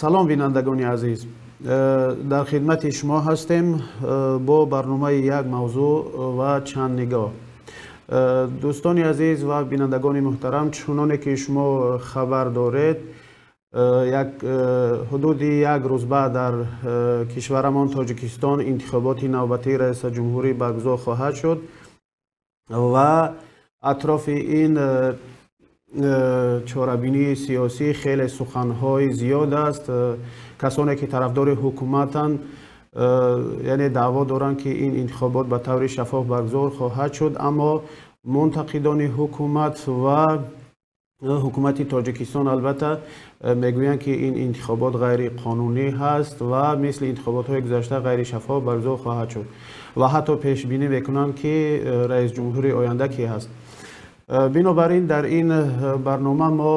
Салом, бинандагони азиз, дар хидмати шумо ҳастем бо барномаи як мавзӯъ ва чанд нигоҳ. Дӯстони азиз ва бинандагони муҳтарам, чуноне ки шумо хабар доред, як ҳудуди як рӯз баъд дар кишварамон Тоҷикистон интихоботи навбатии раиса ҷумҳурӣ баргузор хоҳад шуд ва атрофи ин чорабинии сиёсӣ хеле суханҳои зиёд аст. Касоне ки тарафдори ҳукуматанд, яъне даъво доранд, ки ин интихобот ба таври шаффоф баргузор хоҳад шуд, аммо мунтақидони ҳукумат ва ҳукумати Тоҷикистон албатта мегӯянд, ки ин интихобот ғайриқонунӣ ҳаст ва мисли интихоботҳои гузашта ғайришаффоф баргузор хоҳад шуд ва ҳатто пешбинӣ мекунанд, ки раис ҷумҳури оянда кӣ ҳаст. Бинобар ин дар ин барнома мо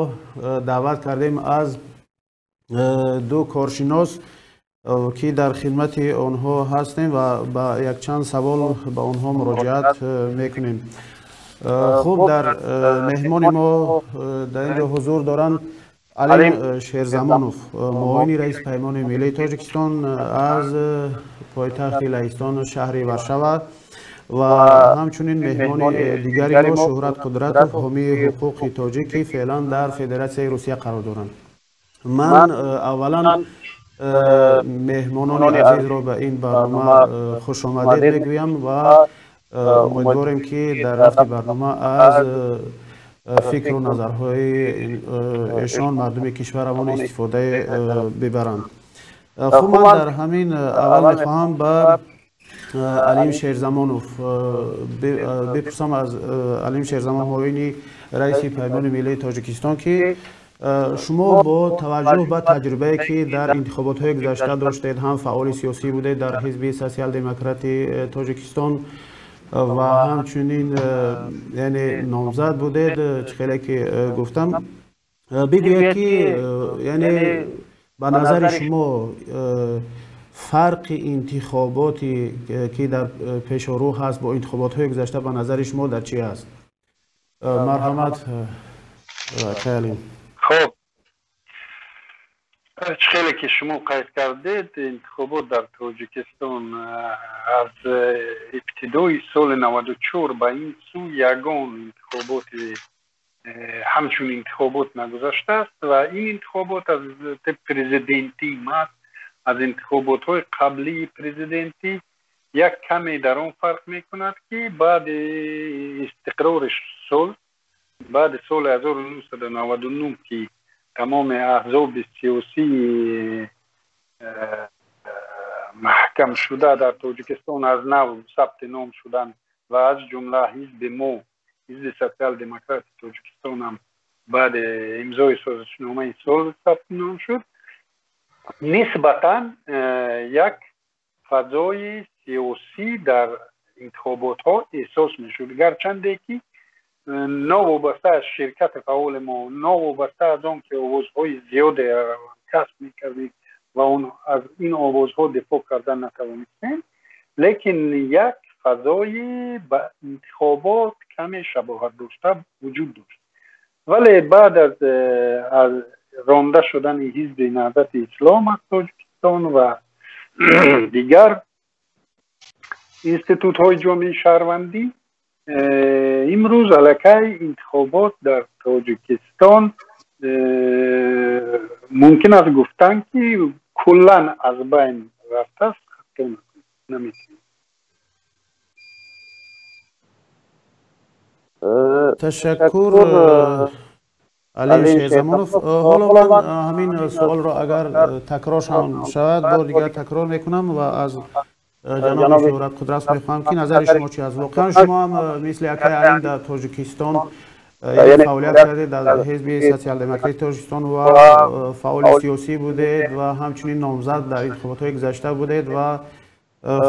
даъват кардем аз ду коршинос, ки дар хидмати онҳо ҳастем ва ба якчанд савол ба онҳо муроҷиат мекунем. Хуб, дар меҳмони мо дар инҷо ҳузур доранд Алим Шерзамонов, муовини раиси Паймони Миллии Тоҷикистон аз пойтахти Лаҳистон, шаҳри Варшава, ва ҳамчунин меҳмони дигари мо Шуҳрат Қудратов, ҳомии ҳуқуқи тоҷик, ки феълан дар Федератсияи Русия қарор доранд. Ман аввалан меҳмонони азизро ба ин барнома хушомадед мегӯям ва умедворем, ки дар рафти барнома аз фикру назарҳои эшон мардуми кишварамон истифода бибаранд. Хуб, ман дар ҳамин аввал мехоҳам ба Алим Шерзамонов бипурсам, аз Алим Шерзамонов, муовини раиси Паймони Миллии Тоҷикистон, ки шумо бо таваҷҷӯҳ ба таҷрибае, ки дар интихоботҳои гузашта доштед, ҳам фаъоли сиёсӣ будед дар ҳизби Сотсиал-демократи Тоҷикистон ва ҳамчунин яъне номзад будед, чӣ хеле ки гуфтам, бигӯед, ки яъне ба назари шумо фарқи интихоботе, ки дар пешорӯ ҳаст, бо интихоботҳои гузашта ба назари шумо дар чӣ аст? Марҳамат, Алим. Хуб, чӣ хеле ки шумо қайд кардед, интихобот дар Тоҷикистон аз ибтидои соли 94 ба ин сӯ ягон интихоботи ҳамчун интихобот нагузаштааст ва ин интихобот аз президентӣ маст аз интихоботҳои қаблии президентӣ як каме дар он фарқ мекунад, ки баъди истиқрори сулҳ, баъди соли 1999, ки тамоми аҳзоби сиёсии маҳкамшуда дар Тоҷикистон аз нав сабти ном шуданд ва аз ҷумла ҳизби мо, Ҳизби Сотсиал-демократи Тоҷикистон, ҳам баъди имзои созишномаи сулҳ сабти ном шуд, нисбатан як фазои сиёсӣ дар интихоботҳо эҳсос мешуд, гарчанде ки новобаста аз ширкати фаъоли мо, новобаста аз он ки овозҳои зиёде касб мекардем ва он аз ин овозҳо дифоъ кардан натавонистем, лекин як фазои ба интихобот каме шабоҳат дошта вуҷуд дошт. Вале баъд аз ронда шудани Ҳизби Наҳзати Ислом аз Тоҷикистон ва дигар институтҳои ҷомеаи шаҳрвандӣ, имрӯз аллакай интихобот дар Тоҷикистон мумкин аст гуфтан, ки куллан аз байн рафтааст, хато наметавонем. Ташаккур, Алим Шерзамонов. Ҳоло ман ҳамин суолро, агар такрор шавад, бор дигар такрор мекунам ва аз ҷаноби Шуҳрат Қудратов мехоҳам, ки назари шумо чи аст. Воқеан шумо ҳам мисли акай Алим дар Тоҷикистон фаъолият кардед дар ҳизби Сотсиал-демократи Тоҷикистон ва фаъоли сиёсӣ будед ва ҳамчунин номзад дар интихоботҳои гузашта будед ва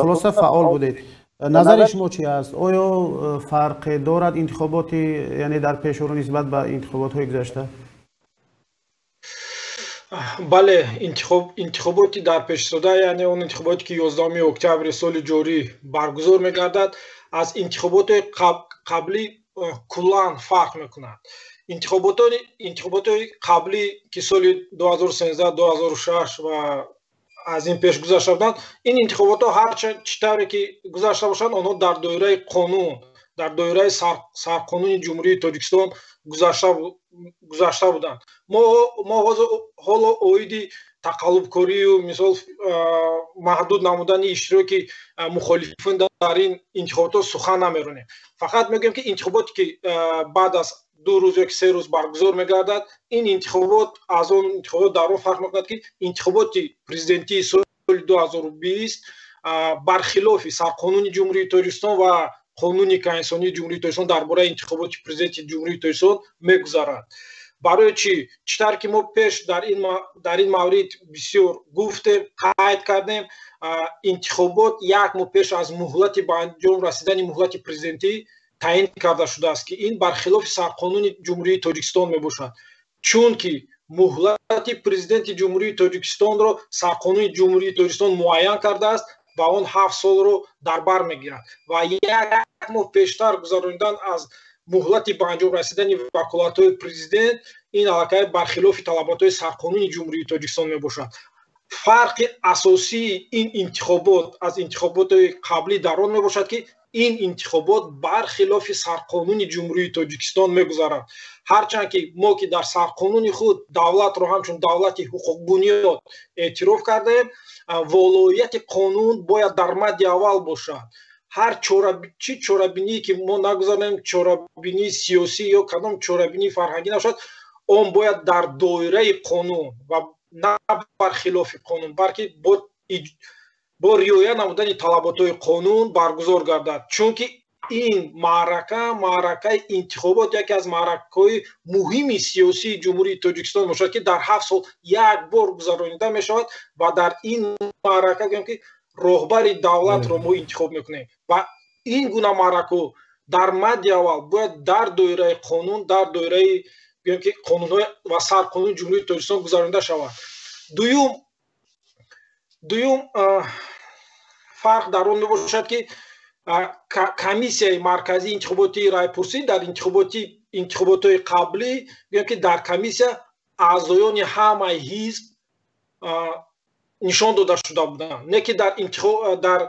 хулоса фаъол будед. Назари шумо чи аст? Оё фарқе дорад интихоботи яъне дар пешорӯ нисбат ба интихоботҳои гузашта? Бале, интихоботи дар пешистода, яъне он интихоботе, ки 11 октябри соли ҷорӣ баргузор мегардад, аз интихоботи қаблӣ Куллан фарқ мекунад. Интихоботҳои қаблӣ, ки соли 2013, 2006 ва аз ин пеш гузашта буданд, ин интихоботҳо ҳарчанд чӣ тавре ки гузашта бошанд, онҳо дар доираи қонун, дар доираи Сарқонуни Ҷумҳурии Тоҷикистон гузашта буданд. Мо ҳоло оиди тақаллубкорию, мисол, маҳдуд намудани иштироки мухолифин дар ин интихоботҳо сухан намеронем. Фақат мегӯем, ки интихоботе, ки баъд аз 2 рӯз ёки 3 рӯз баргузор мегардад, ин интихобот аз он интихобот дар он фарқ мекунад, ки интихоботи президентии соли 2020 бархилофи Сарқонуни Ҷумҳурии Тоҷикистон ва Қонуни конститутсионии Ҷумҳурии Тоҷикистон дар бораи интихоботи президенти Ҷумҳурии Тоҷикистон мегузарад. Барои чӣ? Чӣ тавр ки мо пеш дар ин маврид бисёр гуфтем, қайд кардем, интихобот як моҳ пеш аз муҳлати ба анҷом расидани муҳлати президентӣ таъин карда шудааст, ки ин бархилофи Сарқонуни Ҷумҳурии Тоҷикистон мебошад, чунки муҳлати президенти Ҷумҳурии Тоҷикистонро Сарқонуни Ҷумҳурии Тоҷикистон муайян кардааст ва он 7 солро дар бар мегирад. Ва як моҳ пештар гузаронидан аз муҳлати ба анҷом расидани ваколатҳои президент, ин аллакай бархилофи талаботҳои Сарқонуни Ҷумҳурии Тоҷикистон мебошад. Фарқи асосии ин интихобот аз интихоботи қаблӣ дар он мебошад, ки ин интихобот бархилофи Сарқонуни Ҷумҳурии Тоҷикистон мегузарад. Ҳарчанд ки мо, ки дар Сарқонуни худ давлатро ҳамчун давлати ҳуқуқбунёд эътироф кардаем, волоияти қонун бояд дар мадди аввал бошад. Ҳар чӣ чорабиние ки мо нагузаронем, чорабинии сиёсӣ ё кадом чорабинии фарҳангӣ набошад, он бояд дар доираи қонун ва на бархилофи қонун, балки бо риоя намудани талаботҳои қонун баргузор гардад. Чунки ин маърака, маъракаи интихобот, яке аз маъракаҳои муҳими сиёсии Ҷумҳурии Тоҷикистон мебошад, ки дар 7 сол як бор гузаронида мешавад. Ва дар ин маърака, гӯем ки, роҳбари давлатро мо интихоб мекунем ва ин гуна маъракаҳо дар мадди аввал бояд дар доираи қонун, дар доираи, гӯем ки, қонунҳо ва Сарқонуни Ҷумҳурии Тоҷикистон гузаронида шавад. Дуюм фарқ дар он мебошад, ки Комиссияи марказии интихоботии райпурсӣ дар интихоботҳои қаблӣ, гӯем ки, дар комиссия аъзоёни ҳамаи ҳизб нишон дода шуда буданд. Не ки дар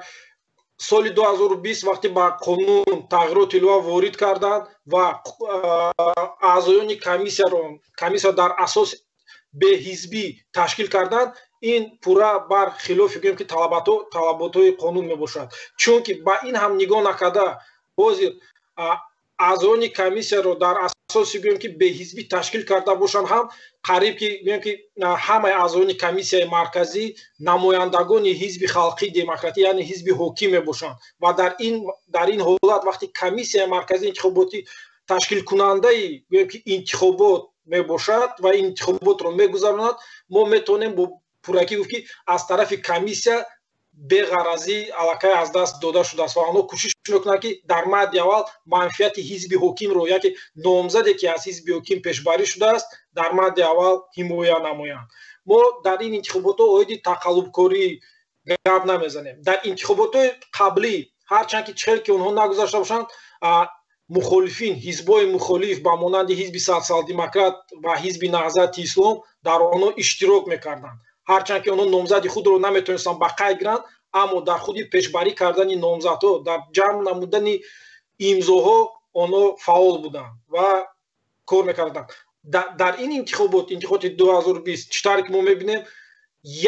соли 2020, вақте ба қонун тағйироти илова ворид карданд ва аъзоёни комиссия дар асоси беҳизбӣ ташкил карданд, ин пурра бар хилофи, гӯем ки, талаботҳои қонун мебошад. Чунки ба ин ҳам нигоҳ накарда, ҳозир аъзоёни комиссияро дар асоси, гӯем ки, беҳизбӣ ташкил карда бошанд ҳам, қариб ки, гӯем ки, ҳамаи аъзоёни Комиссияи марказӣ намояндагони Ҳизби халқии демократӣ, яъне ҳизби ҳоким мебошанд. Ва дар ин ҳолат, вақте Комиссияи марказии интихоботӣ ташкилкунандаи, гӯем ки, интихобот мебошад ва интихоботро мегузаронад, мо метавонем бо пуррагӣ гуфт, ки аз тарафи комиссия беғаразӣ аллакай аз даст дода шудааст ва онҳо кӯшиш мекунанд, ки дар мадди аввал манфиати ҳизби ҳокимро, яке номзаде, ки аз ҳизби ҳоким пешбарӣ шудааст, дар мадди аввал ҳимоя намоянд. Мо дар ин интихоботҳо оиди тақаллубкорӣ гап намезанем. Дар интихоботҳои қаблӣ, ҳарчанд ки чӣ хел ки онҳо нагузашта бошанд, мухолифин, ҳизбҳои мухолиф ба монанди Ҳизби социал-демократ ва Ҳизби Наҳзати ислом дар онҳо иштирок мекарданд. Ҳарчанд ки онҳо номзади худро наметавонистанд ба қайд гиранд, аммо дар худи пешбарӣ кардани номзадҳо, дар ҷамъ намудани имзоҳо онҳо фаъол буданд ва кор мекарданд. Дар ин интихобот, интихоботи 2020, чӣ тавре ки мо мебинем,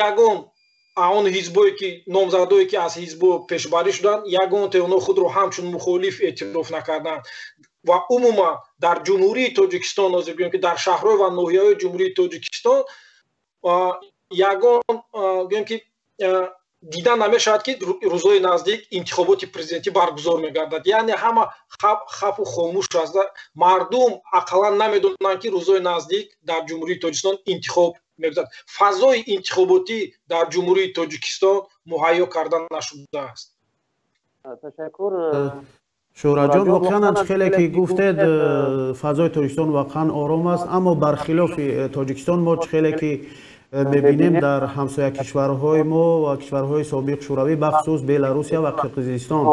ягон он ҳизбое ки номзадое ки аз ҳизбо пешбарӣ шуданд, ягонте онҳо худро ҳамчун мухолиф эътироф накарданд. Ва умуман дар Ҷумҳурии Тоҷикистон, ҳозир гӯем ки, дар шаҳрҳо ва ноҳияҳои Ҷумҳурии Тоҷикистон ягон, гӯем ки, дида намешавад, ки рӯзҳои наздик интихоботи президентӣ баргузор мегардад. Яъне ҳама хафу хомӯш аст. Мардум ақаллан намедонанд, ки рӯзҳои наздик дар Ҷумҳурии Тоҷикистон интихоб мегузарад. Фазои интихоботӣ дар Ҷумҳурии Тоҷикистон муҳайё карда нашудааст. Ташаккур. Шӯҳратҷон, воқеан хеле ки гуфтед, фазои Тоҷикистон воқеан ором аст, аммо бархилофи Тоҷикистон мо чӣ хеле ки мебинем, дар ҳамсоя кишварҳои мо ва кишварҳои собиқ Шӯравӣ, бахусус Беларусия ва Қирғизистон,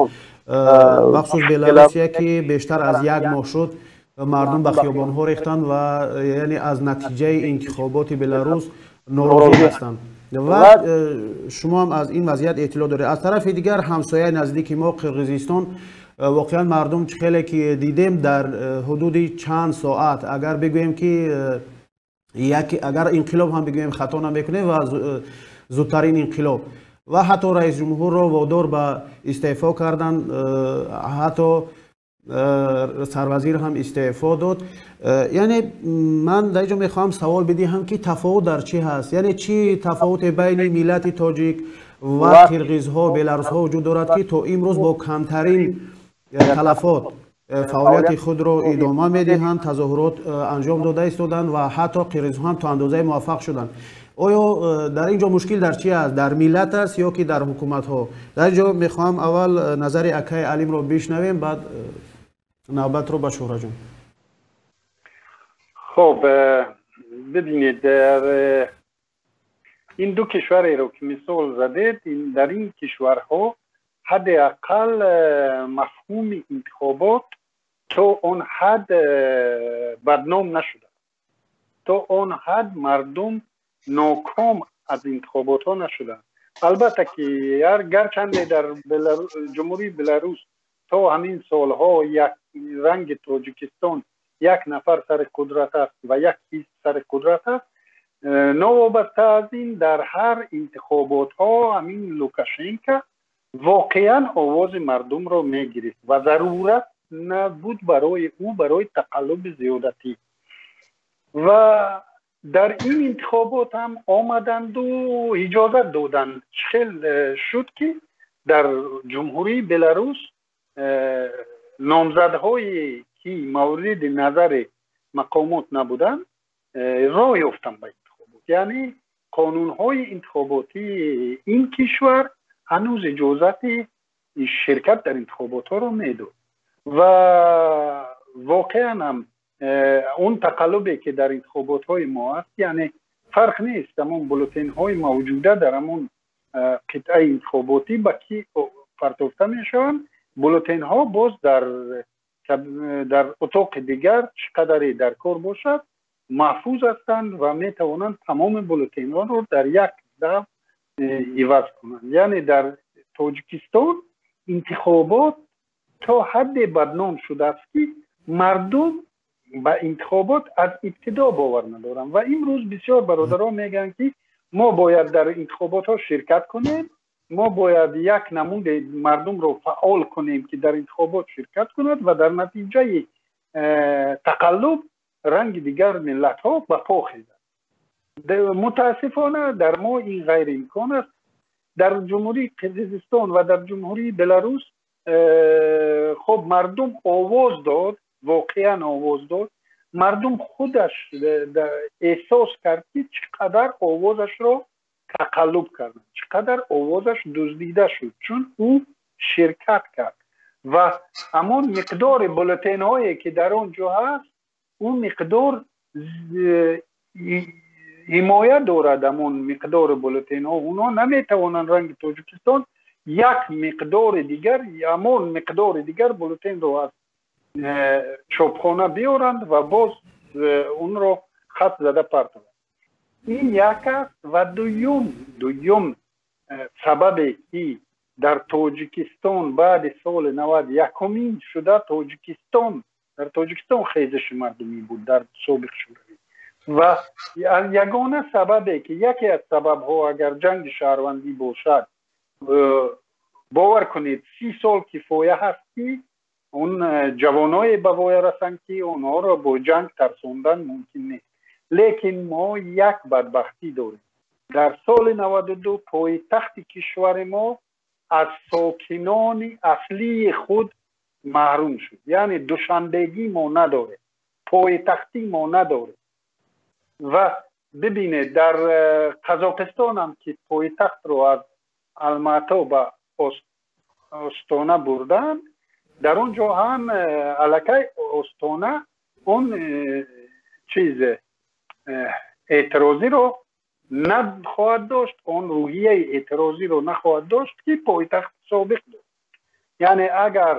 Махсус Беларусия, ки бештар аз як моҳ шуд, мардум ба хиёбонҳо рехтанд ва яъне аз натиҷаи интихоботи Беларус норозӣ ҳастанд ва шумо ҳам аз ин вазъият иттилоъ доред. Аз тарафи дигар, ҳамсояи наздики мо, Қирғизистон, воқеан мардум чӣ хеле ки дидем, дар ҳудуди чанд соат, агар бигӯем ки агар инқилоб ҳам бигӯем, хато намекунем, ва зудтарин инқилоб ва ҳатто раисҷумҳурро водор ба истеъфо карданд, ҳатто сарвазир ҳам истеъфо дод. Яъне ман дар ҷо мехоҳам савол бидиҳам, ки тафовут дар чӣ ҳаст, яъне чӣ тафовуте байни миллати тоҷик ва қирғизҳо, беларусҳо вуҷуд дорад, ки то имрӯз бо камтарин талафот фаъолияти худро идома медиҳанд, тазоҳурот анҷом дода истоданд ва ҳатто қирғизҳо ҳам то андозае муваффақ шуданд. Оё дар ин ҷо мушкил дар чи аст? Дар миллат аст ё ки дар ҳукуматҳо? Дар ин ҷо мехоҳам аввал назари акаи Алимро бишнавем, баъд навбатро ба Шӯҳраҷон. Хуб, бибинед, дар ин ду кишвареро ки мисол задед, дар ин кишварҳо ҳадди ақал мафҳуми интихобот то он ҳад бадном нашуда, то он ҳад мардум ноком аз интихоботҳо нашуданд. Албатта ки гарчанде дар Ҷумҳурии Беларус то ҳамин солҳо як ранги Тоҷикистон як нафар сари қудрат аст ва як ҳизб сари қудрат аст, новобаста аз ин, дар ҳар интихоботҳо ҳамин Лукашенко воқеан овози мардумро мегирифт ва зарурат набуд барои ӯ барои тақаллуби зиёдатӣ. Ва дар ин интихобот ҳам омаданду иҷозат доданд. Хел шуд, ки дар Ҷумҳурии Беларус номзадҳое ки мавриди назари мақомот набуданд, роҳ ёфтанд ба интихобот. Яъне қонунҳои интихоботии ин кишвар ҳанӯз иҷозати ширкат дар интихоботҳоро медод. Ва воқеан ҳам он тақаллубе ки дар интихоботҳои мо аст, яъне фарқ нест, ҳамон бюллетенҳои мавҷуда дар ҳамон қитъаи интихоботӣ ба кӣ партофта мешаванд, бюллетенҳо боз дар утоқи дигар чӣ қадаре дар кор бошад, маҳфуз ҳастанд ва метавонанд тамоми бюллетенҳоро дар як давр иваз кунанд. Яъне дар Тоҷикистон интихобот то ҳадде бадном шудааст, ки мардум ба интихобот аз ибтидо бовар надоранд. Ва имрӯз бисёр бародарон мегӯянд, ки мо бояд дар интихоботҳо ширкат кунем, мо бояд як намуди мардумро фаъол кунем, ки дар интихобот ширкат кунад ва дар натиҷаи тақаллуб ранги дигар миллатҳо ба по хезад. Мутаассифона, дар мо ин ғайриимкон аст. Дар Ҷумҳурии Қирғизистон ва дар Ҷумҳурии Беларус, хуб, мардум овоз дод, воқеан овоз дод. Мардум худаш эҳсос кард, ки чӣ қадар овозашро тақаллуб карданд, чӣ қадар овозаш дуздида шуд, чун ӯ ширкат кард ва ҳамон миқдори бюллетенҳое ки дар он ҷо ҳаст, ӯ миқдор ҳимоя дорад. Ҳамон миқдори бюллетенҳо, онҳо наметавонанд ранги Тоҷикистон як миқдори дигар, ҳамон миқдори дигар бюллетенро аз чопхона биёранд ва боз онро хат зада партованд. Ин як аст. Ва дуюм сабабе ки дар Тоҷикистон баъди соли 91-умин шуда Тоҷикистон, дар Тоҷикистон хезиши мардумӣ буд дар собиқ Шӯравӣ, ва ягона сабабе ки, яке аз сабабҳо, агар ҷанги шаҳрвандӣ бошад, бовар кунед, 30 сол кифоя ҳаст, ки он ҷавоное ба воя расанд, ки онҳоро бо ҷанг тарсондан мумкин нест. Лекин мо як бадбахтӣ дорем: дар соли 92 пойтахти кишвари мо аз сокинони аслии худ маҳрум шуд. Яъне душанбегӣ мо надорем, пойтахтӣ мо надорем. Ва бибинед, дар Қазоқистонам ки пойтахтро аз Алмато ба Остона бурданд, дар он ҷо ҳам аллакай Остона он чиз эътирозиро нахоҳад дошт, он рӯҳияи эътирозиро нахоҳад дошт, ки пойтахт собиқ дошт. Яъне агар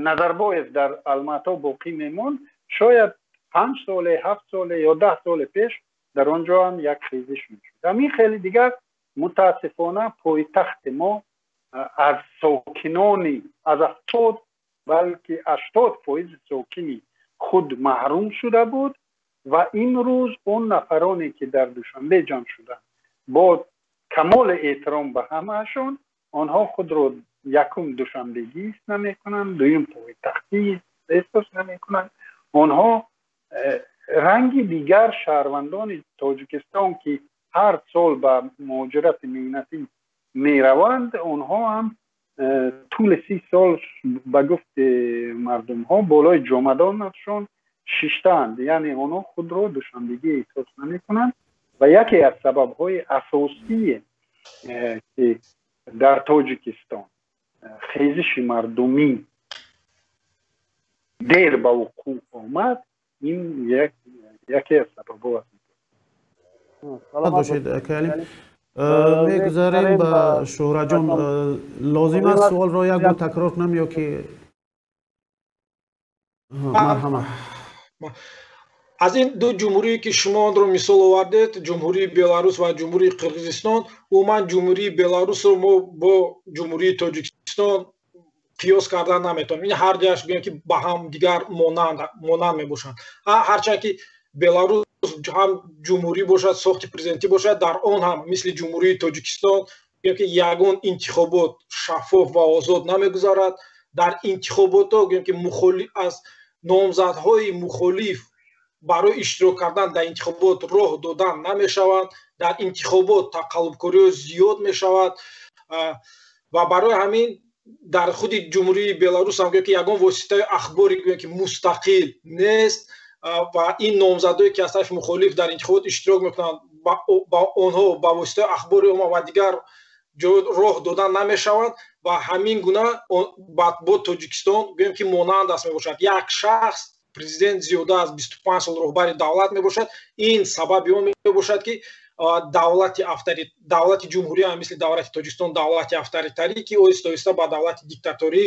Назарбоев дар Алмато боқӣ мемонд, шояд 5 соле, 7 соле ё 10 соли пеш дар он ҷо ҳам як хезиш мешуд. Ҳамин хеле дигар, мутаассифона, пойтахти мо аз сокинони аз 70, балки 80% сокини худ маҳрум шуда буд. Ва имрӯз он нафароне, ки дар Душанбе ҷамъ шуданд, бо камоли эҳтиром ба ҳамаашон, онҳо худро якум душанбегӣ ҳис намекунанд, дуюм пойтахтӣ эҳсос намекунанд. Онҳо ранги дигар шаҳрвандони Тоҷикистон, ки ҳар сол ба муҳоҷирати меҳнатӣ мераванд, онҳо ҳам тӯли 30 сол, ба гуфти мардумҳо, болои ҷомадонашон шиштаанд. Яъне онҳо худро душанбегӣ эҳсос намекунанд. Ва яке аз сабабҳои асосие, ки дар Тоҷикистон хезиши мардумӣ дер ба вуқӯъ омад, ин яке аз сабабҳо аст. Бошед, акалим. Мегузарем ба Шӯҳраҷон. Лозим аст суолро як бор такрор кунам ё ки марҳамат? Аз ин ду ҷумҳурие, ки шумо онро мисол овардед, Ҷумҳурии Беларус ва Ҷумҳурии Қирғизистон, умуман Ҷумҳурии Беларусро мо бо Ҷумҳурии Тоҷикистон қиёс кардан наметавонем. Ин ҳар дуяш гӯем, ки ба ҳам дигар монанд мебошанд. Ҳарчанд ки Беларус ҳам ҷумҳурӣ бошад, сохти президентӣ бошад, дар он ҳам мисли Ҷумҳурии Тоҷикистон гӯем, ки ягон интихобот шаффоф ва озод намегузарад. Дар интихоботҳо гӯем, ки аз номзадҳои мухолиф барои иштирок кардан дар интихобот роҳ додан намешаванд. Дар интихобот тақаллубкориҳо зиёд мешавад. Ва барои ҳамин дар худи Ҷумҳурии Беларус ҳам гӯем, ки ягон воситаи ахбори гӯем, ки мустақил нест. Ва ин номзадое, ки аз тарафи мухолиф дар интихобот иштирок мекунанд, ба онҳо ба воситаи ахбори омма ва дигар ҷо роҳ додан намешаванд. Ва ҳамин гуна бо Тоҷикистон гӯем, ки монанд аст мебошад. Як шахс президент зиёда аз 25 сол роҳбари давлат мебошад. Ин сабаби он мебошад, ки давлати ҷумҳурӣ ҳам мисли давлати Тоҷикистон давлати авторитарӣ, ки оҳиста оҳиста ба давлати диктаторӣ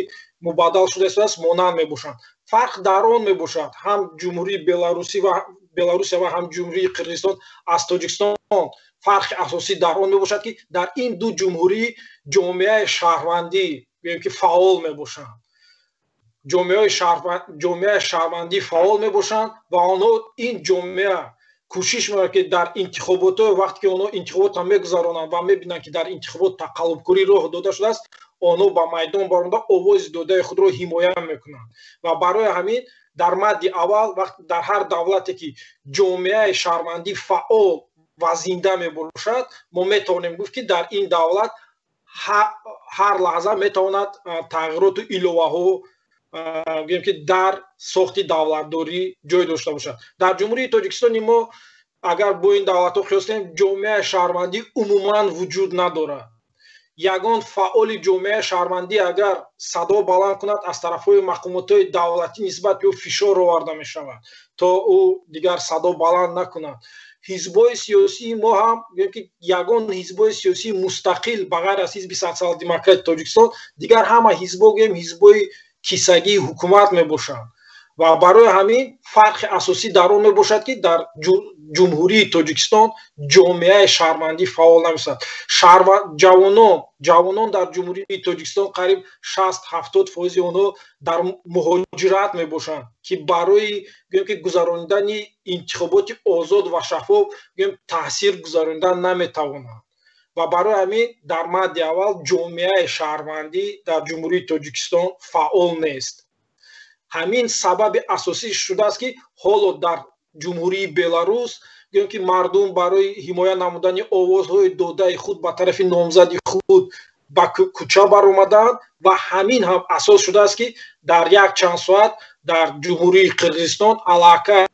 мубаддал шуда истодааст, монанд мебошанд. Фарқ дар он мебошад, ҳам Ҷумҳурии Беларусӣ ва Беларусия ва ҳам Ҷумҳурии Қирғизистон аз Тоҷикистон фарқи асосӣ дар он мебошад, ки дар ин ду ҷумҳурӣ ҷомеаи шаҳрвандӣ гӯем, ки фаъол мебошанд, ҷомеаи шаҳрвандӣ фаъол мебошанд. Ва онҳо, ин ҷомеа кӯшиш мекунад, ки дар интихоботҳо, вақте ки онҳо интихоботро мегузаронанд ва мебинанд, ки дар интихобот тақаллубкорӣ роҳ дода шудааст, онҳо ба майдон баромада, овози додаи худро ҳимоя мекунанд. Ва барои ҳамин дар мадди аввал, вақт дар ҳар давлате, ки ҷомеаи шаҳрвандӣ фаъол ва зинда мебошад, мо метавонем гуфт, ки дар ин давлат ҳар лаҳза метавонад тағйироту иловаҳо гӯем, ки дар сохти давлатдорӣ ҷой дошта бошад. Дар Ҷумҳурии Тоҷикистони мо, агар бо ин давлатҳо қиёс кунем, ҷомеаи шаҳрвандӣ умуман вуҷуд надорад. Ягон фаъоли ҷомеаи шаҳрвандӣ агар садо баланд кунад, аз тарафҳои мақомотҳои давлатӣ нисбат ба ӯ фишор оварда мешавад, то ӯ дигар садо баланд накунад. Ҳизбҳои сиёсии мо ҳам гӯем, ки ягон ҳизбҳои сиёсии мустақил, ба ғайр аз Ҳизби Социал-демократи Тоҷикистон, дигар ҳама ҳизбҳо гӯем, ҳизбҳои кисагии ҳукумат мебошанд. Ва барои ҳамин фарқи асосӣ дар он мебошад, ки дар Ҷумҳурии Тоҷикистон ҷомеаи шаҳрвандӣ фаъол намешавад. Ҷавонон дар Ҷумҳурии Тоҷикистон қариб 60-70% онҳо дар муҳоҷират мебошанд, ки барои гӯем, ки гузаронидани интихоботи озод ва шаффоф гӯем, таъсир гузаронидан наметавонанд. Ва барои ҳамин дар мадди аввал ҷомеаи шаҳрвандӣ дар Ҷумҳурии Тоҷикистон фаъол нест. Ҳамин сабаби асосӣ шудааст, ки ҳоло дар Ҷумҳурии Беларус гӯем, ки мардум барои ҳимоя намудани овозҳои додаи худ ба тарафи номзади худ ба кӯча баромаданд. Ва ҳамин ҳам асос шудааст, ки дар як чанд соат дар Ҷумҳурии Қирғизистон аллакай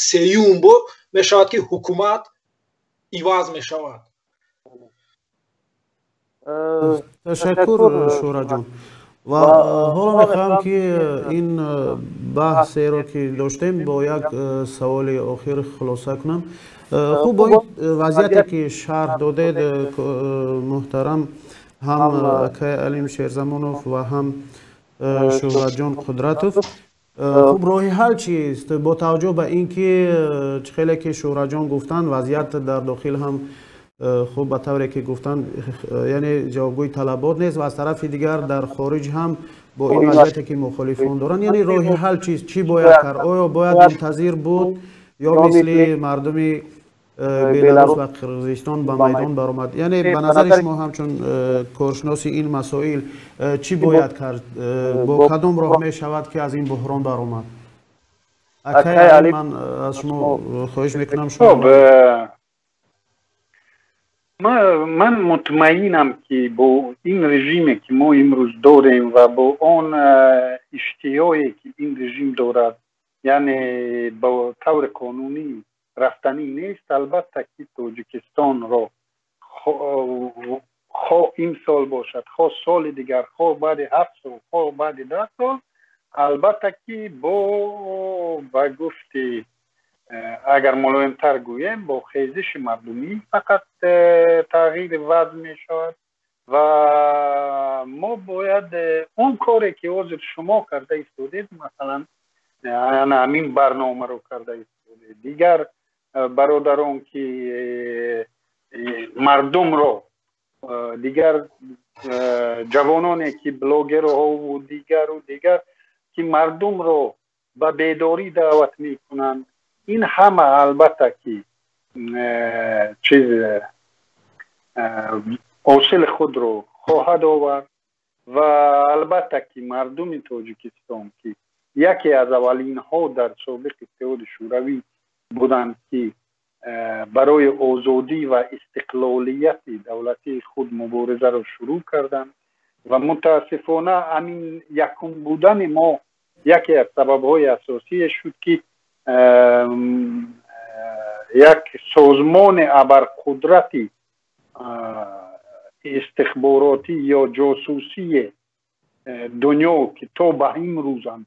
сеюм бор мешавад, ки ҳукумат иваз мешавад. Ташаккур, Шӯраҷон. Ва ҳоло мехоҳам, ки ин баҳсеро, ки доштем, бо як саволи охир хулоса кунам. Хуб, бо ин вазъияте, ки шарҳ додед, муҳтарам, ҳам акай Алим Шерзамонов ва ҳам Шӯҳратҷон Қудратов. Хуб, роҳи ҳал чист? Бо таваҷҷӯҳ ба ин ки чӣ хеле ки Шӯҳратҷон гуфтанд, вазъият дар дохил ҳам хуб ба тавре ки гуфтанд, яъне ҷавобгӯи талабот нест ва аз тарафи дигар дар хориҷ ҳам бо ин вазъияте ки мухолифон доранд, яъне роҳи ҳал чист? Чӣ бояд кард? Оё бояд мунтазир буд ё мисли мардуми Беларус ва Қирғизистон ба майдон баромад? Яъне ба назари шумо ҳамчун коршиноси ин масоил чӣ бояд кард? Бо кадом роҳ мешавад ки аз ин буҳрон баромад? Акай Али, ман аз шумо хоҳиш мекунам, шумо. Ман мутмаинам, ки бо ин режиме, ки мо имрӯз дорем, ва бо он иштиҳое, ки ин режим дорад, яъне ба таври қонунӣ рафтанӣ нест. Албатта ки Тоҷикистонро хо имсол бошад, хо соли дигар, хо баъди 7 сол, хо баъди 10 сол, албатта ки бо ба гуфти, агар мулоимтар гӯем, бо хезиши мардумӣ фақат тағйири вазъ мешавад. Ва мо бояд он коре, ки ҳозир шумо карда истодед, масалан, ҳамин барномаро карда истодед, дигар бародарон, ки мардумро, дигар ҷавононе, ки блогерҳову дигару дигар, ки мардумро ба бедорӣ даъват мекунанд, ин ҳама албатта ки чиз ҳосили худро хоҳад овард. Ва албатта ки мардуми Тоҷикистон, ки яке аз аввалинҳо дар собиқ Иттиҳоди Шӯравӣ буданд, ки барои озодӣ ва истиқлолияти давлатии худ муборизаро шурӯъ карданд, ва мутаассифона ҳамин якум будани мо яке аз сабабҳои асосие шуд, ки як созмони абарқудрати истихборотӣ ё ҷосусии дунё, ки то ба имрӯзам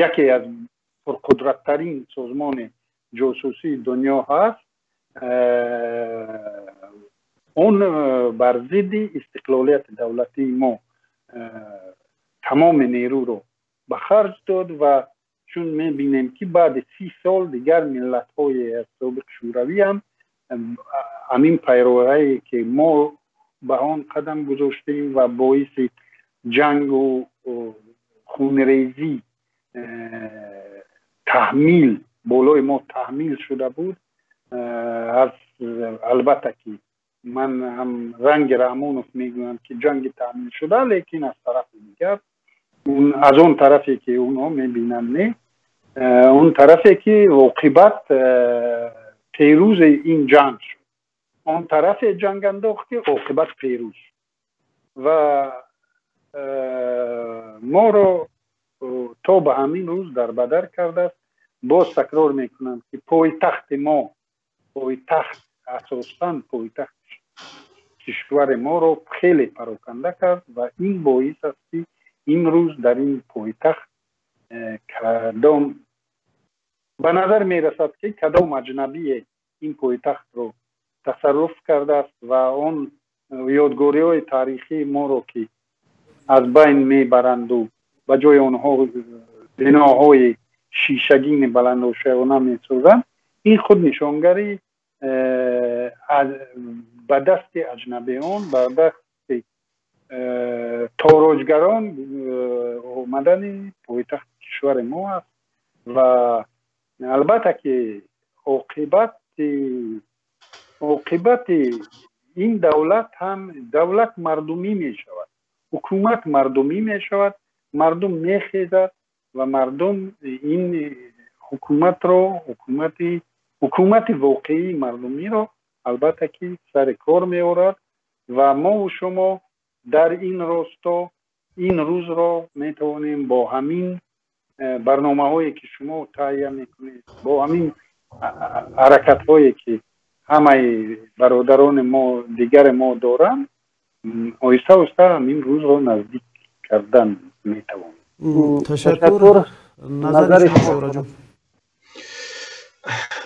яке аз пурқудраттарин созмони ҷосусии дунё ҳаст, он бар зидди истиқлолияти давлатии мо тамоми нерӯро ба харҷ дод. Ва чун мебинем, ки баъди 30 сол дигар миллатҳои аз собиқ Шӯравӣ ҳам ҳамин пайроҳае, ки мо ба он қадам гузоштем ва боиси ҷангу хунрезӣ таҳмил болои мо таҳмил шуда буд, аз албатта ки ман ҳам ранги Раҳмонов мегӯям, ки ҷанги таҳмил шуда, лекин аз тарафи дигар, аз он тарафе, ки онҳо мебинанд, не, он тарафе, ки оқибат пирӯзи ин ҷанг шуд, он тарафе ҷанг андохт, ки оқибат пирӯз ва моро то ба ҳамин рӯз дарбадар кардааст. Боз такрор мекунам, ки пойтахти мо, пойтахт, асосан пойтахти кишвари моро хеле пароканда кард. Ва ин боис аст, ки имрӯз дар ин пойтахт кадом, ба назар мерасад, ки кадом аҷнабие ин пойтахтро тасарруф кардааст ва он ёдгориҳои таърихии моро, ки аз байн мебаранду ба ҷои онҳо биноҳои шишагини баландошёна месозанд, ин худ нишонгари ба дасти аҷнабиён, ба дасти тороҷгарон омадани пойтахти кишвари мо аст. Ва албатта ки оқибати ин давлат ҳам, давлат мардумӣ мешавад, ҳукумат мардумӣ мешавад, мардум мехезад ва мардум ин ҳукуматро, ҳукумати воқеии мардумиро, албатта ки сари кор меорад. Ва мову шумо дар ин росто ин рӯзро метавонем бо ҳамин барномаҳое, ки шумо таҳия мекунед, бо ҳамин ҳаракатҳое, ки ҳамаи бародарони мо, дигари мо доранд, оҳиста оҳиста ҳамин рӯзро наздик кардан метавонем. Ташаккур. Назари шумо?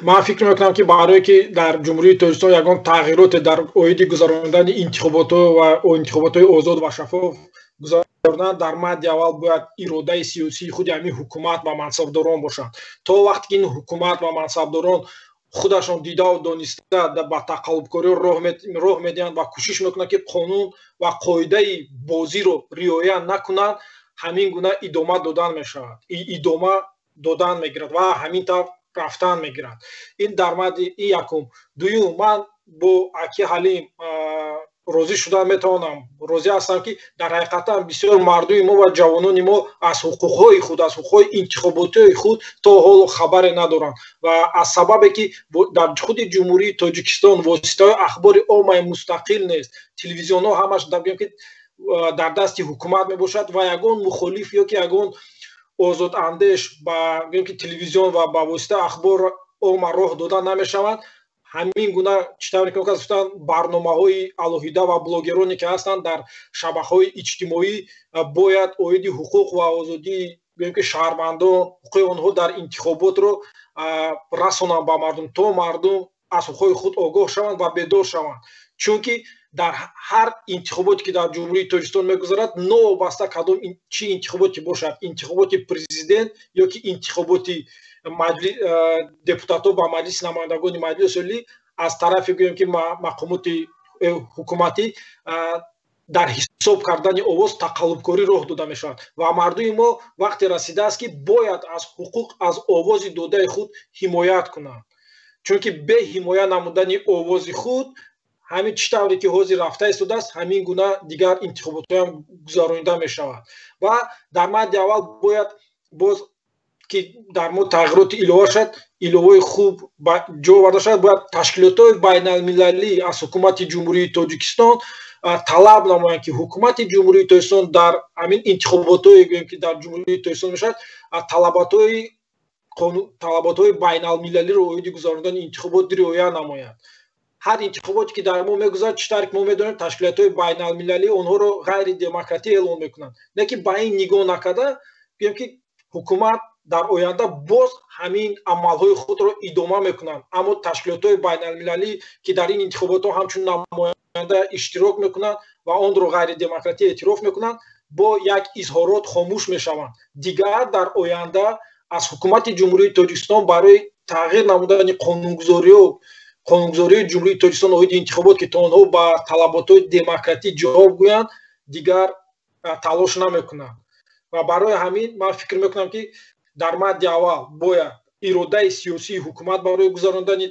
Ман фикр мекунам, ки барое ки дар Ҷумҳурии Тоҷикистон ягон тағйироте дар оиди гузаронидани интихоботҳо ва интихоботҳои озод ва шаффоф гузаронида гузарондан дар мадди аввал бояд иродаи сиёсии худи ҳамин ҳукумат ва мансабдорон бошанд. То вақте ки ин ҳукумат ва мансабдорон худашон дидаву дониста ба тақаллубкориҳо роҳ медиҳанд ва кӯшиш мекунанд, ки қонун ва қоидаи бозиро риоя накунанд, ҳамин гуна идома додан мешавад, идома додан мегирад ва ҳамин тавр рафтан мегирад. Ин дар мадди ин якум. Дуюм, ман бо аки Ҳалим розӣ шуда метавонам, розӣ ҳастам, ки дар ҳақиқатан бисёр мардуми мо ва ҷавонони мо аз ҳуқуқҳои худ, аз ҳуқуқҳои интихоботии худ то ҳоло хабаре надоранд ва аз сабабе ки дар худи Ҷумҳурии Тоҷикистон воситаҳои ахбори оммаи мустақил нест, телевизионҳо ҳамаш гӯем ки дар дасти ҳукумат мебошад ва ягон мухолиф ё ки ягон озодандеш ба гӯем ки телевизион ва ба воситаи ахбор омма роҳ дода намешаванд. Ҳамин гуна, чӣ тавре ки гуфтанд, барномаҳои алоҳида ва блогероне ки ҳастанд дар шабакаҳои иҷтимоӣ бояд оиди ҳуқуқ ва озодии, гӯем ки, шаҳрвандон, ҳуқуқи онҳо дар интихоботро расонанд ба мардум, то мардум аз ҳуқуқҳои худ огоҳ шаванд ва бедор шаванд. Чунки дар ҳар интихоботе ки дар Ҷумҳурии Тоҷикистон мегузарад, новобаста кадом чӣ интихоботе бошад, интихоботи президент ё ки интихоботи депутатҳо ба Маҷлиси намояндагони Маҷлиси Олӣ, аз тарафи, гӯем ки, мақомоти ҳукуматӣ дар ҳисоб кардани овоз тақаллубкорӣ роҳ дода мешавад ва мардуми мо вақте расидааст, ки бояд аз ҳуқуқ, аз овози додаи худ ҳимоят кунанд. Чунки бе ҳимоя намудани овози худ, ҳамин чӣ тавре ки ҳозир рафта истодааст, ҳамин гуна дигар интихоботҳоям гузаронида мешавад. Ва дар мадди аввал бояд боз ки дар мо тағйироти илова шавад, иловаи хуб ба ҷо оварда шавад, бояд ташкилотҳои байналмилалӣ аз ҳукумати Ҷумҳурии Тоҷикистон талаб намоянд, ки ҳукумати Ҷумҳурии Тоҷикистон дар ҳамин интихоботҳое, гӯем ки дар Ҷумҳурии Тоҷикистон мешавад, талаботҳои байналмилалиро оиди гузарондани интихобот риоя намояд. Ҳар интихоботе ки дар мо мегузарад, чӣ тавре ки мо медонем, ташкилотҳои байналмилалӣ онҳоро ғайридемократӣ эълон мекунанд. Лекин ба ин нигоҳ накарда, гӯем ки, ҳукумат дар оянда боз ҳамин амалҳои худро идома мекунанд, аммо ташкилотҳои байналмилалӣ, ки дар ин интихоботҳо ҳамчун намоянда иштирок мекунанд ва онро ғайридемократӣ эътироф мекунанд, бо як изҳорот хомӯш мешаванд. Дигар дар оянда аз ҳукумати Ҷумҳурии Тоҷикистон барои тағйир намудани қонунгузории Ҷумҳурии Тоҷикистон оиди интихобот, ки то онҳо ба талаботҳои демократӣ ҷавоб гӯянд, дигар талош намекунанд. Ва барои ҳамин ман фикр мекунам, ки дар мадди аввал бояд иродаи сиёсии ҳукумат барои гузарондани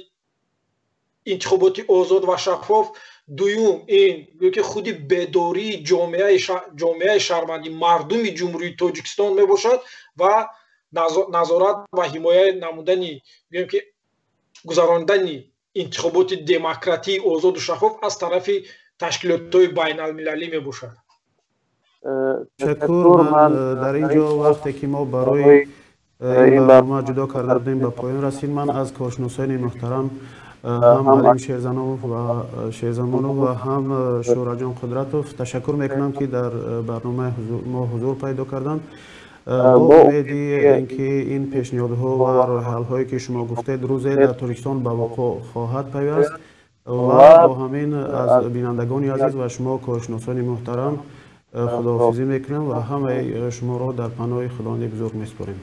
интихоботи озод ва шаффоф, дуюм ин ки худи бедории ҷомеаи шаҳрвандӣ, мардуми Ҷумҳурии Тоҷикистон мебошад ва назорат ва ҳимоя намудани, гӯем ки, гузарондани интихоботи демократии озоду шаффоф аз тарафи ташкилотҳои байналмилалӣ мебошад. Ташаккур. Ман дар ин ҷо вақте ки мо барои ин барнома ҷудо карда будем, ба поён расид. Ман аз коршиносони муҳтарам, ҳам Алим Шерзанов ва Шерзамонов ва ҳам Шӯраҷон Қудратов ташаккур мекунам, ки дар барномаи мо ҳузур пайдо карданд. Бо умеди ин ки ин пешниҳодҳо ва роҳиҳалҳое ки шумо гуфтед, рӯзе дар Тоҷикистон ба вуқӯъ хоҳад пайваст. Ва бо ҳамин аз бинандагони азиз ва шумо, коршиносони муҳтарам, худоҳофизӣ мекунам ва ҳамаи шуморо дар паноҳи Худованди бузург месупорем.